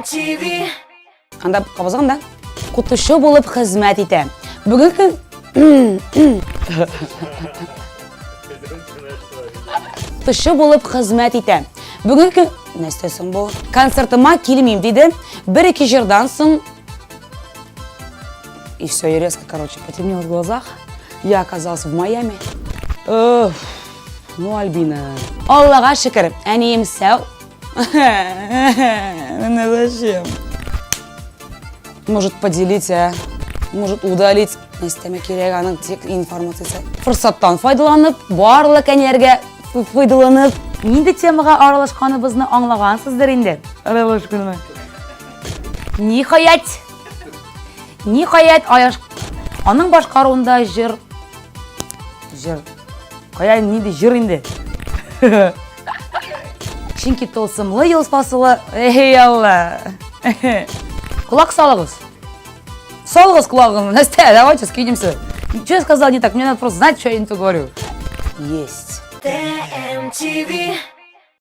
TMTV. Анда кабызган да. Укытучы булып хезмәт итә. Бүгенге көн Укытучы булып хезмәт итә. Бүгенге көн нәрсә соң бу? Концертыма килмим диде. Бер-ике җырдан соң И все, и резко, короче, потемнело в глазах. Я оказался в Майами. Эх, ну, Альбина. Аллага шөкер, әнием сау. Ну зачем? Может поделить, а? Может удалить. Нәрсәмә кирәк аның тек информациясе. Форсаттан файдаланып, барлык әниләргә файдаланып, нинди темага аралашканыбызны аңлагансыздыр инде. Аралашканны. Ниһаять, ниһаять, аяш аның башкаруында җыр җыр. Кая нинди җыр инде? Чөнки тылсымлы ел фасылы, эй Алла. Колак салыгыз. Салыгыз колагын. Настя, давайте скинемся. Что я сказал не так? Мне надо просто знать, что я не то говорю. Есть. TMTV.